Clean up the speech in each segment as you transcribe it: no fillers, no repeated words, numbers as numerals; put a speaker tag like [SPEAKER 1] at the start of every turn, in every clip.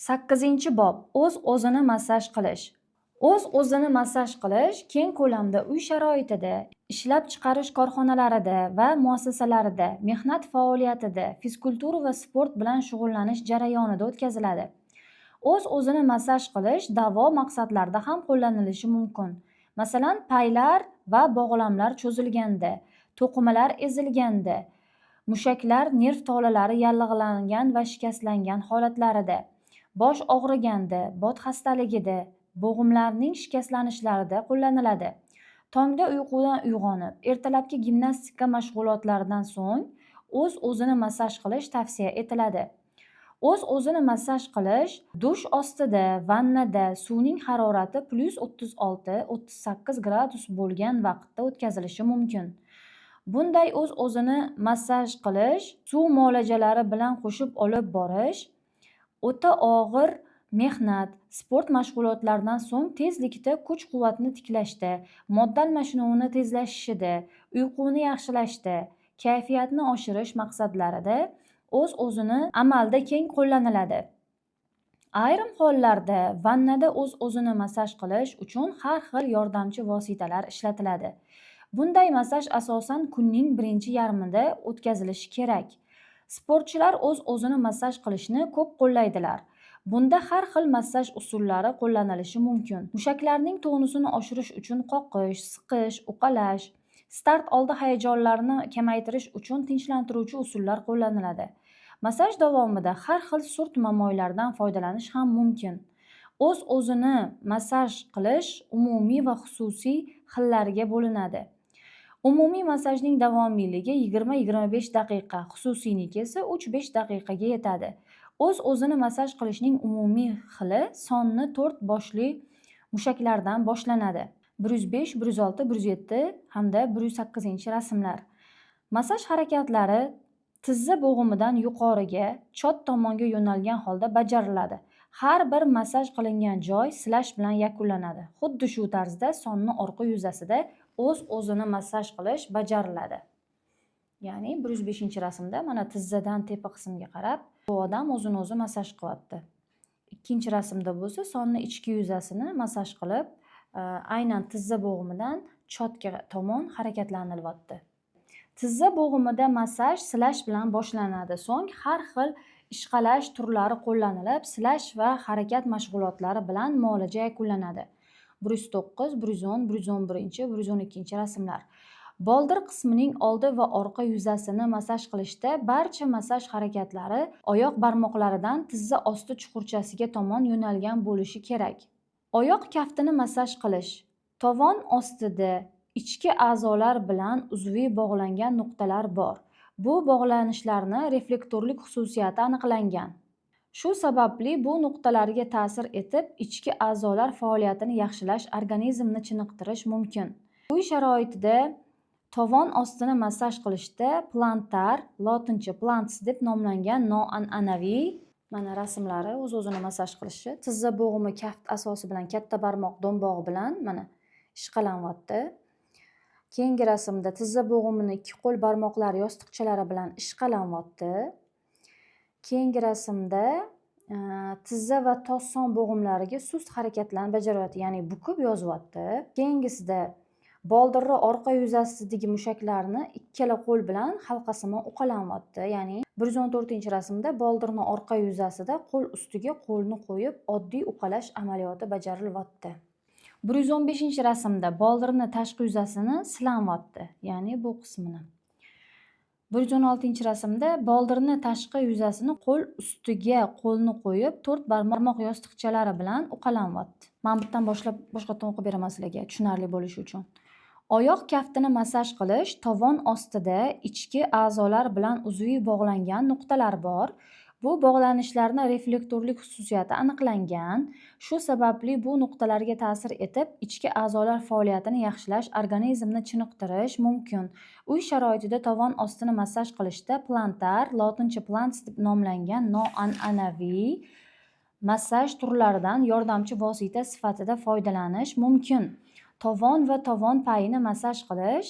[SPEAKER 1] Sakkizinchi bob. O'z o'zini massaj qilish. O'z o'zini massaj qilish keng ko'lamda uy sharoitida, ishlab chiqarish korxonalarida va muassasalarida, mehnat faoliyatida, fizkultura va sport bilan shug'ullanish jarayonida o'tkaziladi. O'z o'zini massaj qilish davo maqsadlarida ham qo'llanilishi mumkin. Masalan, paylar va bog'lamlar cho'zilganda, to'qimalar ezilganda, mushaklar, nerv tolalari yallig'langan va shikastlangan holatlarida, bosh og'riganda, bot xastaligida, bo'g'imlarning shikastlanishlarida qo'llaniladi. Tongda uyqudan uyg'onib, ertalabki gimnastika mashg'ulotlaridan so'ng o'z o'zini massaj qilish tavsiya etiladi. O'z o'zini massaj qilish dush ostida, vannada, suvning harorati +36-38 gradus bo'lgan vaqtda o'tkazilishi mumkin. Bunday o'z o'zini massaj qilish suv muolajalari bilan qo'shib olib borish o'ta og'ir mehnat, sport mashg'ulotlaridan so'ng tezlikda kuch quvvatni tiklashda, modda almashinuvini tezlashishida, uyquni yaxshilashda, kayfiyatni oshirish maqsadlarida o'z o'zini amalda keng qo'llaniladi. Ayrim hollarda vannada o'z o'zini massaj qilish uchun har xil yordamchi vositalar ishlatiladi. Bunday massaj asosan kunning birinchi yarmida o'tkazilishi kerak. Sportchilar o'z o'zini massaj qilishni ko'p qo'llaydilar. Bunda har xil massaj usullari qo'llanilishi mumkin. Mushaklarning tonusini oshirish uchun qoqish, siqish, uqalash, start oldi hayajonlarni kamaytirish uchun tinchlantiruvchi usullar qo'llaniladi. Massaj davomida har xil surtma moylardan foydalanish ham mumkin. O'z o'zini massaj qilish umumiy va xususiy xillarga bo'linadi. Umumiy massajning davomiyligi 20-25 daqiqa, xususiyniki esa 3-5 daqiqaga yetadi. O'z o'zini massaj qilishning umumiy xili sonni to'rt boshli mushaklardan boshlanadi: 105, 106, 107 hamda 108 rasmlar. Massaj harakatlari tizza bo'g'imidan yuqoriga, chot tomonga yo'nalgan holda bajariladi. Har bir massaj qilingan joy silash bilan yakunlanadi. Xuddi shu tarzda sonni orqa yuzasida o'z o'zini massaj qilish bajariladi. Ya'ni 105 rasmda mana tizzadan tepa qismga qarab bu odam o'zini o'zi massaj qilyapti. Ikkinchi rasmda bo'lsa sonni ichki yuzasini massaj qilib, aynan tizza bo'g'imidan chotga tomon harakatlanilyapti. Tizza bo'g'imida massaj silash bilan boshlanadi. So'ng har xil ishqalash turlari qo'llanilib, silash va harakat mashg'ulotlari bilan muolaja yakunlanadi. 109, 110, 111, 112 rasmlar. Boldir qismining oldi va orqa yuzasini massaj qilishda barcha massaj harakatlari oyoq barmoqlaridan tizza osti chuqurchasiga tomon yo'nalgan bo'lishi kerak. Oyoq kaftini massaj qilish. Tovon ostida ichki a'zolar bilan uzviy bog'langan nuqtalar bor. Bu bog'lanishlarni reflektorlik xususiyati aniqlangan. Shu sababli bu nuqtalarga ta'sir etib, ichki a'zolar faoliyatini yaxshilash, organizmni chiniqtirish mumkin. Uy sharoitida tovon ostini massaj qilishda plantar, lotincha plants deb nomlangan noan'anaviy, mana rasmlari, o'z o'zini massaj qilishi. Tizza bo'g'imi kaft asosi bilan, katta barmoq do'mbog'i bilan mana ishqalanyapti. Keyingi rasmda tizza bo'g'imini ikki qo'l barmoqlari yostiqchalari bilan ishqalanyapti. Keyingi rasmda tizza va tos-son bo'g'imlariga sust harakatlarni bajaryapti, ya'ni bukib yozyapti. Keyingisida boldirni orqa yuzasidagi mushaklarni ikkala qo'l bilan halqasimon uqalanyapti. Ya'ni 114 rasmda boldirni orqa yuzasida qo'l ustiga qo'lni qo'yib, oddiy uqalash amaliyoti bajarilyapti. 115 rasmda boldirni tashqi yuzasini silanyapti, ya'ni bu qismini. 116 rasmda boldirni tashqi yuzasini qo'l ustiga qo'lni qo'yib, to'rt barmoq yostiqchalari bilan uqalanyapti. Man bittadan boshlab boshqatdan o'qib beraman sizlarga tushunarli bo'lishi uchun. Oyoq kaftini massaj qilish. Tovon ostida ichki a'zolar bilan uzviy bog'langan nuqtalar bor. Bu bog'lanishlarni reflektorlik xususiyati aniqlangan. Shu sababli bu nuqtalarga ta'sir etib, ichki a'zolar faoliyatini yaxshilash, organizmni chiniqtirish mumkin. Uy sharoitida tovon ostini massaj qilishda plantar, lotincha plants deb nomlangan noan'anaviy massaj turlaridan yordamchi vosita sifatida foydalanish mumkin. Tovon va tovon payini massaj qilish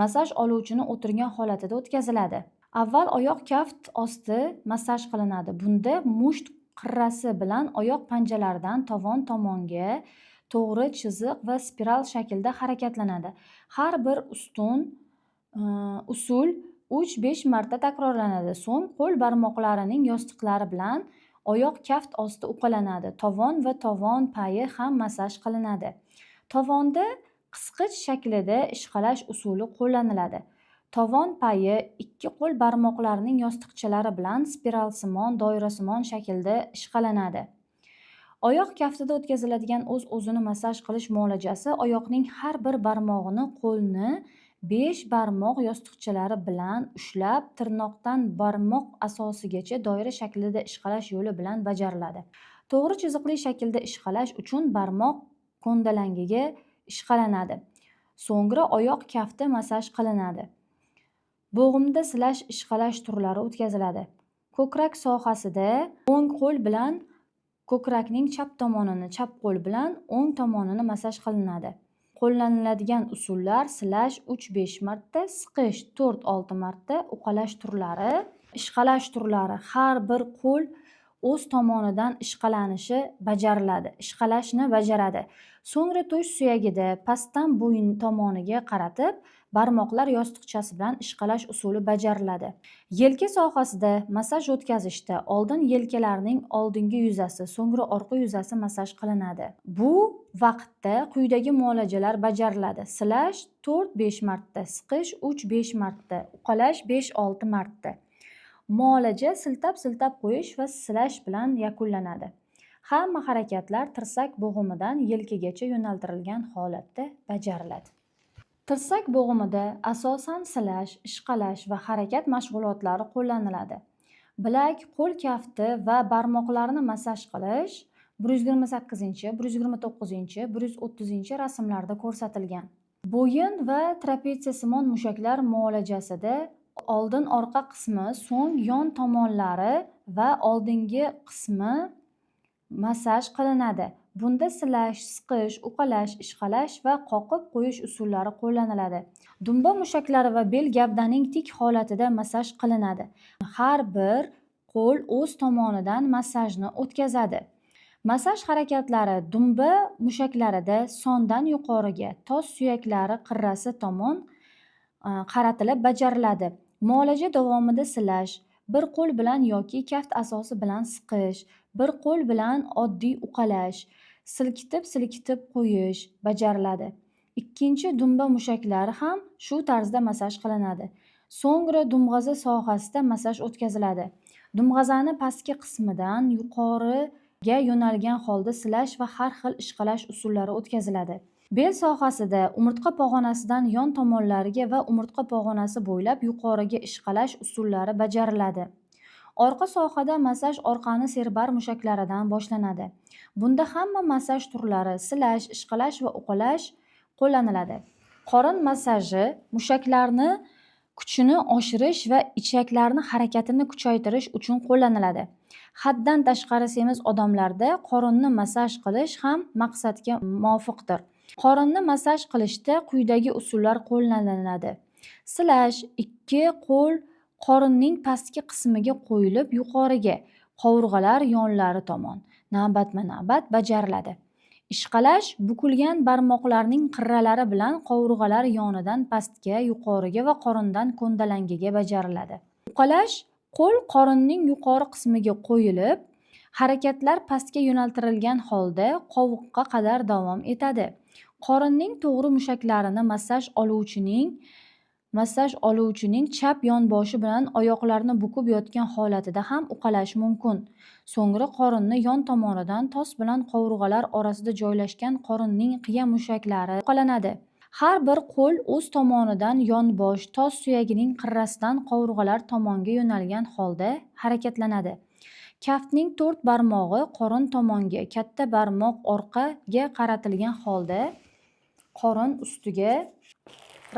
[SPEAKER 1] massaj oluvchini o'tirgan holatida o'tkaziladi. Avval oyoq kaft osti massaj qilinadi. Bunda musht qirrasi bilan oyoq panjalaridan tovon tomonga to'g'ri chiziq va spiral shaklda harakatlanadi. Har bir usul 3-5 marta takrorlanadi. So'ng qo'l barmoqlarining yostiqlari bilan oyoq kaft osti uqalanadi. Tovon va tovon payi ham massaj qilinadi. Tovonda qisqich shaklida ishqalash usuli qo'llaniladi. Tovon payi ikki qo'l barmoqlarining yostiqchalari bilan spiralsimon, doirasimon shaklda ishqalanadi. Oyoq kaftida o'tkaziladigan o'z-o'zini massaj qilish muolajasi oyoqning har bir barmog'ini qo'lni 5 barmoq yostiqchalari bilan ushlab, tirnoqdan barmoq asosigacha doira shaklida ishqalash yo'li bilan bajariladi. To'g'ri chiziqli shaklda ishqalash uchun barmoq ko'ndalangiga ishqalanadi. So'ngra oyoq kafti massaj qilinadi. Bo'g'imda silash, ishqalash turlari o'tkaziladi. Ko'krak sohasida o'ng qo'l bilan ko'krakning chap tomonini, chap qo'l bilan o'ng tomonini massaj qilinadi. Qo'llaniladigan usullar: silash 3-5 marta, siqish 4-6 marta, uqalash turlari, ishqalash turlari. Har bir qo'l o'z tomonidan ishqalanishi bajariladi. Ishqalashni bajaradi. So'ngra to'sh suyagida pastdan bo'yin tomoniga qaratib, barmoqlar yostiqchasi bilan ishqalash usuli bajariladi. Yelka sohasida massaj o'tkazishda oldin yelkalarning oldingi yuzasi, so'ngra orqa yuzasi massaj qilinadi. Bu vaqtda quyidagi muolajalar bajariladi. Silash 4-5 marta, siqish 3-5 marta, uqalash 5-6 marta. Muolaja siltab-siltab qo'yish va silash bilan yakunlanadi. Hamma harakatlar tirsak bo'g'imidan yelkagacha yo'naltirilgan holatda bajariladi. Tirsak bo'g'imida asosan silash, ishqalash va harakat mashg'ulotlari qo'llaniladi. Bilak, qo'l kafti va barmoqlarni massaj qilish 128, 129, 130 rasmlarda ko'rsatilgan. Bo'yin va trapetsiyasimon mushaklar muolajasida oldin orqa qismi, so'ng yon tomonlari va oldingi qismi massaj qilinadi. Bunda silash, siqish, uqalash, ishqalash va qoqib qo'yish usullari qo'llaniladi. Dumba mushaklari va bel gavdaning tik holatida massaj qilinadi. Har bir qo'l o'z tomonidan massajni o'tkazadi. Massaj harakatlari dumba mushaklarida sondan yuqoriga, tos suyaklari qirrasi tomon qaratilib bajariladi. Muolaja davomida silash, bir qo'l bilan yoki kaft asosi bilan siqish, bir qo'l bilan oddiy uqalash, silkitib-silkitib qo'yish bajariladi. Ikkinchi dumba mushaklari ham shu tarzda massaj qilinadi. So'ngra dumg'aza sohasida massaj o'tkaziladi. Dumg'azani pastki qismidan yuqoriga yo'nalgan holda silash va har xil ishqalash usullari o'tkaziladi. Bel sohasida umurtqa pog'onasidan yon tomonlariga va umurtqa pog'onasi bo'ylab yuqoriga ishqalash usullari bajariladi. Orqa sohada massaj orqani serbar mushaklaridan boshlanadi. Bunda hamma massaj turlari silash, ishqalash va uqalash qo'llaniladi. Qorin massaji mushaklarni kuchini oshirish va ichaklarni harakatini kuchaytirish uchun qo'llaniladi. Haddan tashqari semiz odamlarda qorinni massaj qilish ham maqsadga muvofiqdir. Qorinni massaj qilishda quyidagi usullar qo'llaniladi. Silash, ikki qo'l qorinning pastki qismiga qo'yilib yuqoriga, qovurg'alar yonlari tomon navbatma-navbat bajariladi. Ishqalash bukilgan barmoqlarning qirralari bilan qovurg'alar yonidan pastga, yuqoriga va qorindan ko'ndalangiga bajariladi. Uqalash qo'l qorinning yuqori qismiga qo'yilib, harakatlar pastga yo'naltirilgan holda qovuqqa qadar davom etadi. Qorinning to'g'ri mushaklarini massaj oluvchining chap yonboshi bilan oyoqlarni bukib yotgan holatida ham uqalash mumkin. So'ngra qorinni yon tomonidan tos bilan qovurg'alar orasida joylashgan qorinning qiya mushaklari uqalanadi. Har bir qo'l o'z tomonidan yonbosh tos suyagining qirrasidan qovurg'alar tomonga yo'nalgan holda harakatlanadi. Kaftning to'rt barmog'i qorin tomonga, katta barmoq orqaga qaratilgan holda qorin ustiga.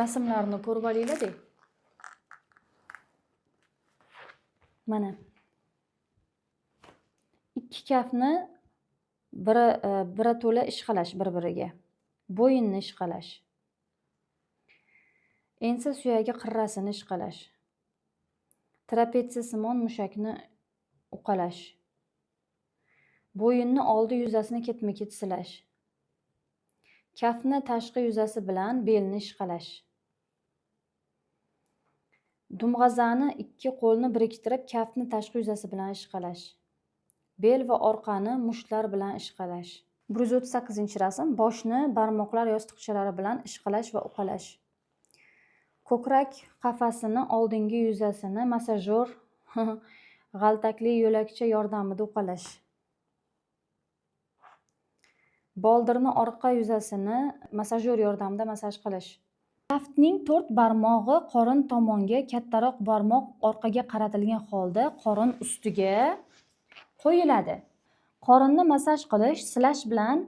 [SPEAKER 1] Rasmlarni ko'rib olinglar. Mana. Ikki kaftni biri to'la ishqalash bir-biriga. Bo'yinni ishqalash. Ensa suyagi qirrasini ishqalash. Trapetsiyasimon mushakni uqalash. Bo'yinni oldi yuzasini ketma-ket silash. Kaftni tashqi yuzasi bilan belni ishqalash. Dumg'azani ikki qo'lni biriktirib, kaftni tashqi yuzasi bilan ishqalash. Bel va orqani mushtlar bilan ishqalash. 138-rasm. Boshni barmoqlar yostiqchalari bilan ishqalash va uqalash. Ko'krak qafasini oldingi yuzasini massajyor g'altakli yo'lakcha yordamida uqalash. Boldirni orqa yuzasini massajyor yordamida massaj qilish. Kaftning to'rt barmog'i qorin tomonga, kattaroq barmoq orqaga qaratilgan holda qorin ustiga qo'yiladi. Qorinni massaj qilish silash bilan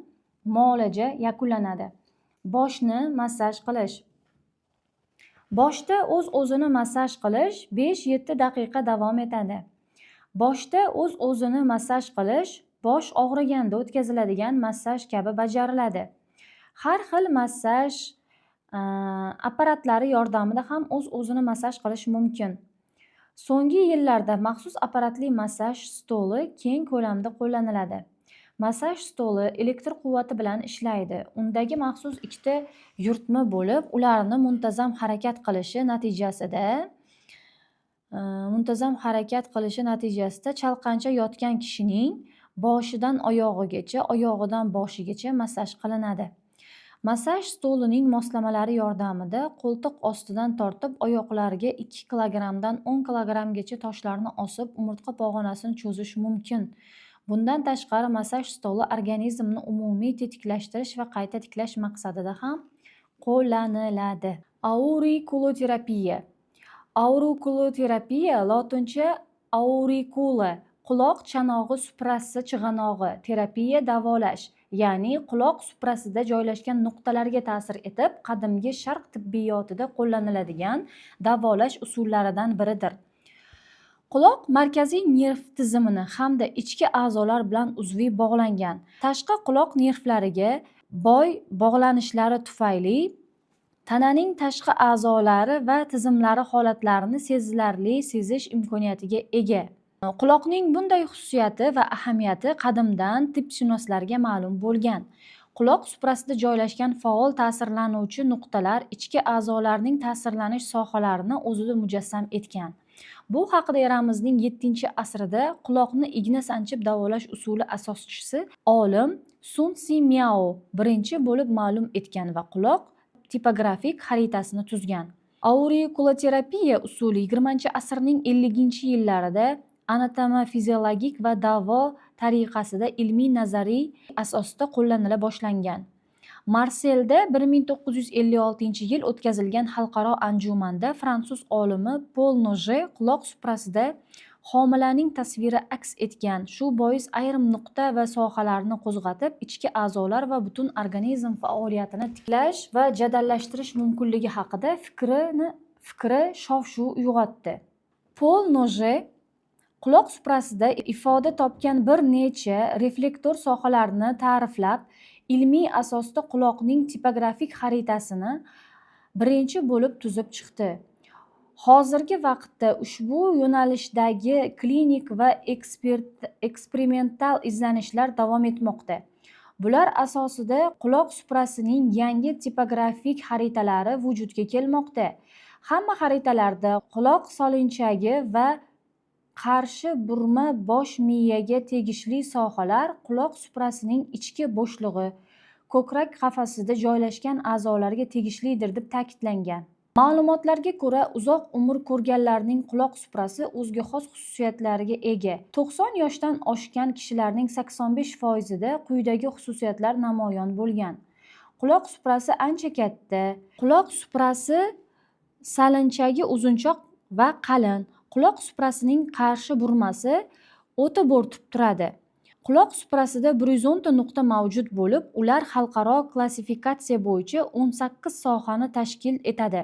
[SPEAKER 1] muolaja yakunlanadi. Boshni massaj qilish. Boshda o'z-o'zini massaj qilish 5-7 daqiqa davom etadi. Boshda o'z-o'zini massaj qilish bosh og'riganda o'tkaziladigan massaj kabi bajariladi. Har xil massaj apparatlari yordamida ham o'z-o'zini massaj qilish mumkin. So'nggi yillarda maxsus apparatli massaj stoli keng ko'lamda qo'llaniladi. Massaj stoli elektr quvvati bilan ishlaydi. Undagi maxsus ikkita yuritma bo'lib, ularni muntazam harakat qilishi natijasida chalqancha yotgan kishining boshidan oyog'igacha, oyog'idan boshigacha massaj qilinadi. Massaj stolining moslamalari yordamida qo'ltiq ostidan tortib oyoqlarga 2 kilogrammdan 10 kilogrammgacha toshlarni osib, umurtqa pog'onasini cho'zish mumkin. Bundan tashqari, massaj stoli organizmni umumiy tetiklashtirish va qayta tiklash maqsadida ham qo'llaniladi. Aurikuloterapiya. Aurikuloterapiya lotincha auricula quloq chanog'i, suprasi chig'anog'i, terapiya davolash, ya'ni quloq suprasida joylashgan nuqtalarga ta'sir etib, qadimgi sharq tibbiyotida qo'llaniladigan davolash usullaridan biridir. Quloq markaziy nerv tizimini hamda ichki a'zolar bilan uzviy bog'langan. Tashqi quloq nervlariga boy bog'lanishlari tufayli tananing tashqi a'zolari va tizimlari holatlarini sezilarli sezish imkoniyatiga ega. Quloqning bunday xususiyati va ahamiyati qadimdan tibbshunoslarga ma'lum bo'lgan. Quloq suprasida joylashgan faol ta'sirlanuvchi nuqtalar ichki a'zolarning ta'sirlanish sohalarini o'zida mujassam etgan. Bu haqida eramizning 7-asrida quloqni igna sanchib davolash usuli asoschisi olim Sun Si Miao birinchi bo'lib ma'lum etgan va quloq tipografik xaritasini tuzgan. Aurikuloterapiya usuli 20-asrning 50-yillarida anatomofiziologik va davo tariqasida ilmiy nazariy asosda qo'llanila boshlangan. Marselda 1956-yil o'tkazilgan xalqaro anjumanda fransuz olimi Pol Noje quloq suprasida homilaning tasviri aks etgan, shu bois ayrim nuqta va sohalarni qo'zg'atib, ichki a'zolar va butun organizm faoliyatini tiklash va jadallashtirish mumkinligi haqida fikri shov-shuv uyg'otdi. Pol Noje quloq suprasida ifoda topgan bir necha reflektor sohalarni ta'riflab, ilmiy asosda quloqning tipografik xaritasini birinchi bo'lib tuzib chiqdi. Hozirgi vaqtda ushbu yo'nalishdagi klinik va eksperimental izlanishlar davom etmoqda. Bular asosida quloq suprasining yangi tipografik xaritalari vujudga kelmoqda. Hamma xaritalarda quloq solinchagi va qarshi burma bosh miyaga tegishli sohalar quloq suprasining ichki bo'shlig'i, ko'krak qafasida joylashgan a'zolarga tegishlidir deb ta'kidlangan. Ma'lumotlarga ko'ra, uzoq umr ko'rganlarning quloq suprasi o'ziga xos xususiyatlarga ega. 90 yoshdan oshgan kishilarning 85 foizida quyidagi xususiyatlar namoyon bo'lgan: quloq suprasi ancha katta, quloq suprasi salinchagi uzunchoq va qalin, quloq suprasining qarshi burmasi o'ta bo'rtib turadi, quloq suprasida 110 ta nuqta mavjud bo'lib, ular xalqaro klassifikatsiya bo'yicha 18 sohani tashkil etadi.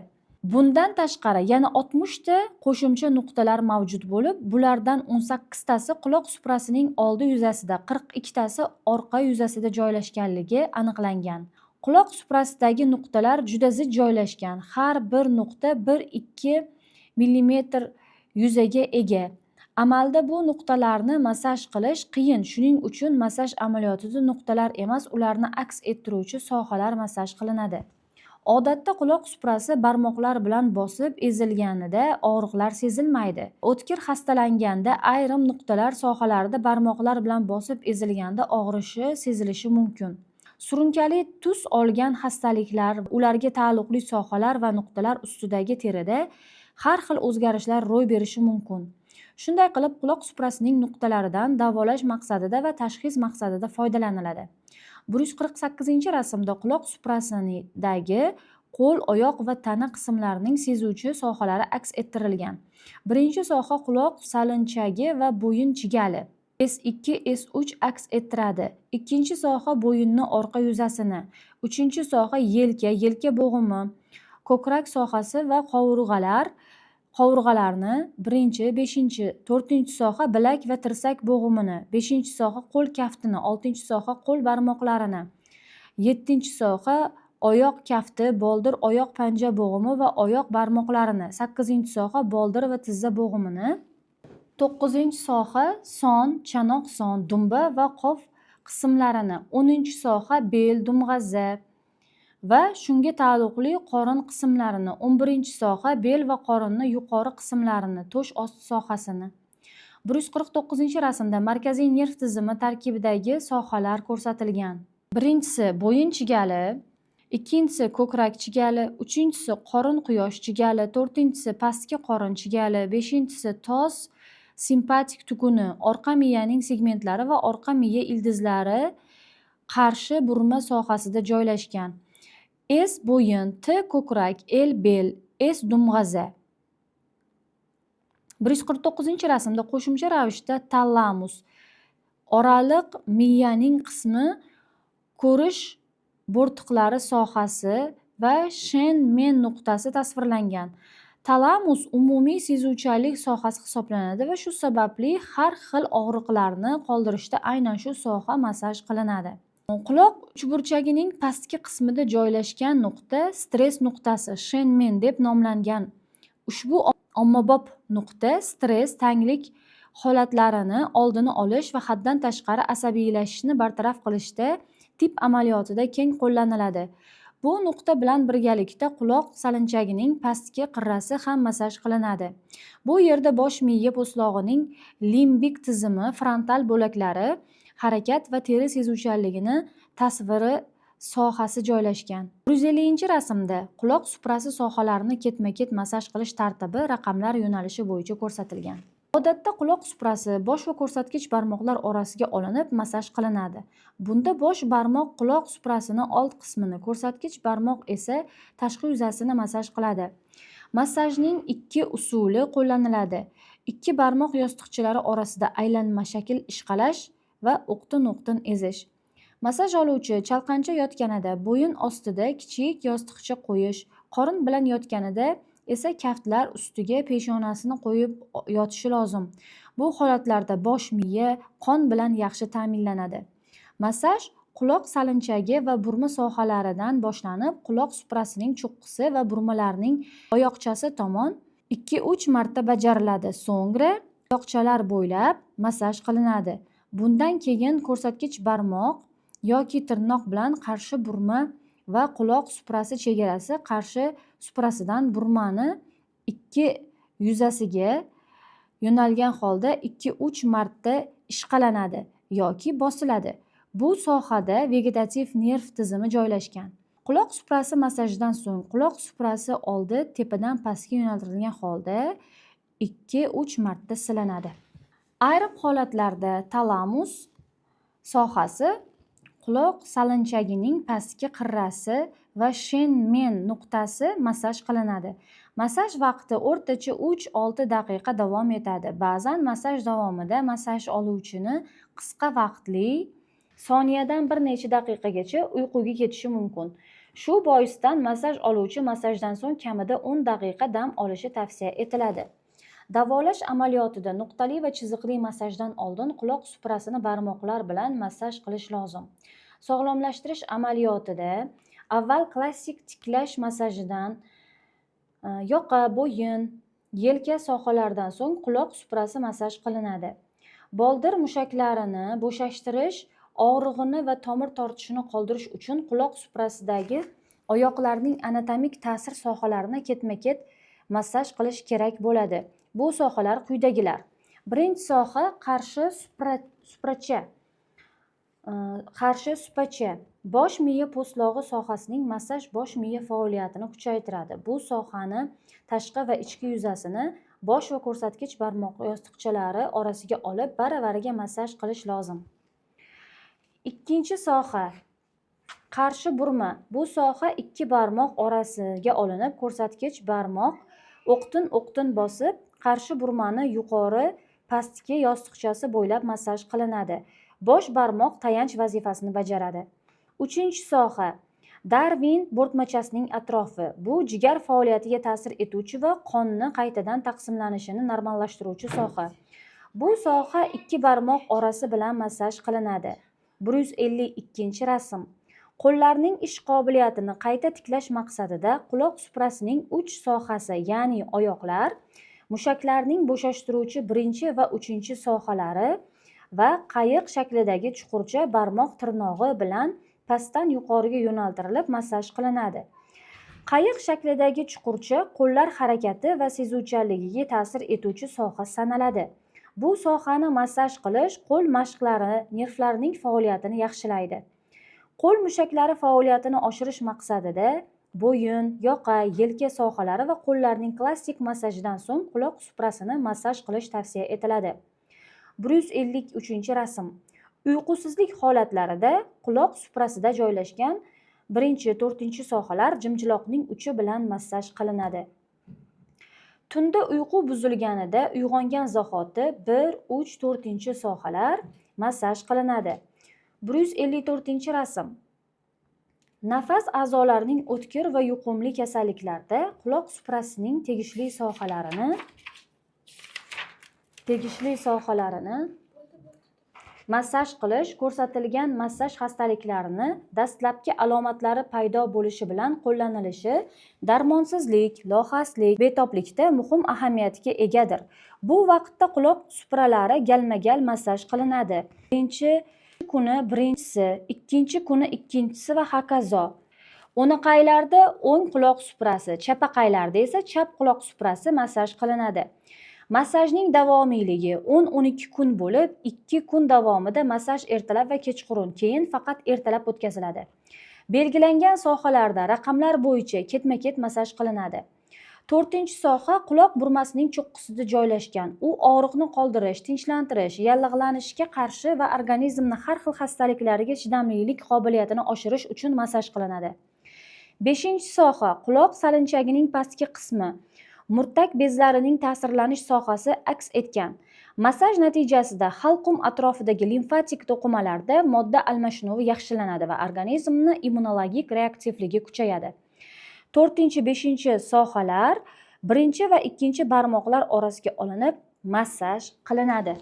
[SPEAKER 1] Bundan tashqari, yana 60 ta qo'shimcha nuqtalar mavjud bo'lib, bulardan 18 tasi quloq suprasining oldi yuzasida, 42 tasi orqa yuzasida joylashganligi aniqlangan. Quloq suprasidagi nuqtalar juda zich joylashgan, har bir nuqta 1-2 millimetr yuzaga ega. Amalda bu nuqtalarni massaj qilish qiyin, shuning uchun massaj amaliyotida nuqtalar emas, ularni aks ettiruvchi sohalar massaj qilinadi. Odatda quloq suprasi barmoqlar bilan bosib ezilganida og'riqlar sezilmaydi. O'tkir xastalanganda ayrim nuqtalar sohalarida barmoqlar bilan bosib ezilganda og'rishi sezilishi mumkin. Surunkali tus olgan xastaliklar, ularga taalluqli sohalar va nuqtalar ustidagi terida har xil o'zgarishlar ro'y berishi mumkin. Shunday qilib, quloq suprasining nuqtalaridan davolash maqsadida va tashxis maqsadida foydalaniladi. 148-rasmda quloq suprasidagi qo'l, oyoq va tana qismlarining sezuvchi sohalari aks ettirilgan. Birinchi soha quloq salinchagi va bo'yin chigali S2, S3 aks ettiradi. Ikkinchi soha bo'yinni orqa yuzasini, uchinchi soha yelka, yelka bo'g'imi, ko'krak sohasi va qovurg'alarni birinchi, beshinchi, to'rtinchi soha bilak va tirsak bo'g'imini, beshinchi soha qo'l kaftini, oltinchi soha qo'l barmoqlarini, yettinchi soha oyoq kafti, boldir, oyoq panja bo'g'imi va oyoq barmoqlarini, sakkizinchi soha boldir va tizza bo'g'imini, to'qqizinchi soha son, chanoq son, dumba va qov qismlarini, 10-soha bel, dumg'aza va shunga taalluqli qorin qismlarini, 11-soha bel va qorinni yuqori qismlarini, to'sh osti sohasini. 149-rasmda markaziy nerv tizimi tarkibidagi sohalar ko'rsatilgan. Birinchisi bo'yin chigali, ikkinchisi ko'krak chigali, uchinchisi qorin quyosh chigali, to'rtinchisi pastki qorin chigali, beshinchisi tos simpatik tuguni, orqa miyaning segmentlari va orqa miya ildizlari qarshi burma sohasida joylashgan. S bo'yin, T ko'krak, L bel, S dumg'aza. 149-rasmda qo'shimcha ravishda talamus, oraliq miyaning qismi, ko'rish bo'rtiqlari sohasi va shen men nuqtasi tasvirlangan. Talamus umumiy sezuvchanlik sohasi hisoblanadi va shu sababli har xil og'riqlarni qoldirishda aynan shu soha massaj qilinadi. Quloq uchburchagining pastki qismida joylashgan nuqta stress nuqtasi shen men deb nomlangan. Ushbu ommabop nuqta stress, tanglik holatlarini oldini olish va haddan tashqari asabiylashishni bartaraf qilishda tib amaliyotida keng qo'llaniladi. Bu nuqta bilan birgalikda quloq salinchagining pastki qirrasi ham massaj qilinadi. Bu yerda bosh miya po'stlog'ining limbik tizimi frontal bo'laklari, harakat va teri sezuvchanligini tasviri sohasi joylashgan. 150-rasmda quloq suprasi sohalarini ketma-ket massaj qilish tartibi raqamlar yo'nalishi bo'yicha ko'rsatilgan. Odatda quloq suprasi bosh va ko'rsatkich barmoqlar orasiga olinib massaj qilinadi. Bunda bosh barmoq quloq suprasini old qismini, ko'rsatkich barmoq esa tashqi yuzasini massaj qiladi. Massajning ikki usuli qo'llaniladi. Ikki barmoq yostiqchalari orasida aylanma shakl ishqalash va o'qtin-o'qtin ezish. Massaj oluvchi chalqancha yotganida bo'yin ostida kichik yostiqcha qo'yish, qorin bilan yotganida esa kaftlar ustiga peshonasini qo'yib yotishi lozim. Bu holatlarda bosh miya qon bilan yaxshi ta'minlanadi. Massaj quloq salinchagi va burma sohalaridan boshlanib, quloq suprasining cho'qqisi va burmalarning oyoqchasi tomon 2-3 marta bajariladi. So'ngra oyoqchalar bo'ylab massaj qilinadi. Bundan keyin ko'rsatkich barmoq yoki tirnoq bilan qarshi burma va quloq suprasi chegarasi qarshi suprasidan burmani ikki yuzasiga yo'nalgan holda 2-3 marta ishqalanadi yoki bosiladi. Bu sohada vegetativ nerv tizimi joylashgan. Quloq suprasi massajidan so'ng quloq suprasi oldi tepadan pastga yo'naltirilgan holda 2-3 marta silanadi. Ayrim holatlarda talamus sohasi quloq salinchagining pastki qirrasi va shen men nuqtasi massaj qilinadi. Massaj vaqti o'rtacha 3-6 daqiqa davom etadi. Ba'zan massaj davomida massaj oluvchini qisqa vaqtli, soniyadan bir necha daqiqagacha uyquga ketishi mumkin. Shu boisdan massaj oluvchi massajdan so'ng kamida 10 daqiqa dam olishi tavsiya etiladi. Davolash amaliyotida nuqtali va chiziqli massajdan oldin quloq suprasini barmoqlar bilan massaj qilish lozim. Sog'lomlashtirish amaliyotida avval klassik tiklash massajidan yoqa, bo'yin, Yelka sohalaridan so'ng quloq suprasi massaj qilinadi. Boldir mushaklarini bo'shashtirish, og'rig'ini va tomir tortishini qoldirish uchun quloq suprasidagi oyoqlarning anatomik ta'sir sohalarini ketma-ket massaj qilish kerak bo'ladi. Bu sohalar quyidagilar. Birinchi soha: qarshi supracha. Qarshi supacha. Bosh miya po'stlog'i sohasining massaj bosh miya faoliyatini kuchaytiradi. Bu sohani tashqi va ichki yuzasini bosh va ko'rsatkich barmoq yostiqchalari orasiga olib, baravariga massaj qilish lozim. Ikkinchi soha: qarshi burma. Bu soha ikki barmoq orasiga olinib, ko'rsatkich barmoq o'qtin o'qtin bosib, qarshi burmani yuqori pastki yostiqchasi bo'ylab massaj qilinadi. Bosh barmoq tayanch vazifasini bajaradi. Uchinchi soha: Darvin bo'rtmachasining atrofi. Bu jigar faoliyatiga ta'sir etuvchi va qonni qaytadan taqsimlanishini normallashtiruvchi soha. Bu soha ikki barmoq orasi bilan massaj qilinadi. 152-rasm. Qo'llarning ish qobiliyatini qayta tiklash maqsadida quloq suprasining uch sohasi, ya'ni oyoqlar mushaklarning bo'shashtiruvchi birinchi va uchinchi sohalari va qayiq shaklidagi chuqurcha barmoq tirnog'i bilan pastdan yuqoriga yo'naltirilib massaj qilinadi. Qayiq shaklidagi chuqurcha qo'llar harakati va sezuvchanligiga ta'sir etuvchi soha sanaladi. Bu sohani massaj qilish qo'l mashqlari nervlarining faoliyatini yaxshilaydi. Qo'l mushaklari faoliyatini oshirish maqsadida bo'yin, yoqa, yelka sohalari va qo'llarning klassik massajidan so'ng quloq suprasini massaj qilish tavsiya etiladi. 153-rasm. Uyqusizlik holatlarida quloq suprasida joylashgan birinchi, to'rtinchi sohalar jimjiloqning uchi bilan massaj qilinadi. Tunda uyqu buzilganida uyg'ongan zahoti bir, uch, to'rtinchi sohalar massaj qilinadi. 154-rasm. Nafas a'zolarining o'tkir va yuqumli kasalliklarda quloq suprasining tegishli sohalarini massaj qilish ko'rsatilgan massaj xastaliklarini dastlabki alomatlari paydo bo'lishi bilan qo'llanilishi darmonsizlik, lohaslik, betoblikda muhim ahamiyatga egadir. Bu vaqtda quloq supralari galma-gal massaj qilinadi. Birinchi kuni birinchisi, ikkinchi kuni ikkinchisi va hokazo. O'naqaylarda o'ng quloq suprasi, chapaqaylarda esa chap quloq suprasi massaj qilinadi. Massajning davomiyligi 10-12 kun bo'lib, 2 kun davomida massaj ertalab va kechqurun, keyin faqat ertalab o'tkaziladi. Belgilangan sohalarda raqamlar bo'yicha ketma-ket massaj qilinadi. To'rtinchi soha quloq burmasining cho'qqisida joylashgan. U og'riqni qoldirish, tinchlantirish, yallig'lanishga qarshi va organizmni har xil xastaliklariga chidamlilik qobiliyatini oshirish uchun massaj qilinadi. Beshinchi soha quloq salinchagining pastki qismi, murtak bezlarining ta'sirlanish sohasi aks etgan. Massaj natijasida halqum atrofidagi limfatik to'qimalarda modda almashinuvi yaxshilanadi va organizmni immunologik reaktivligi kuchayadi. To'rtinchi, beshinchi sohalar birinchi va ikkinchi barmoqlar orasiga olinib massaj qilinadi.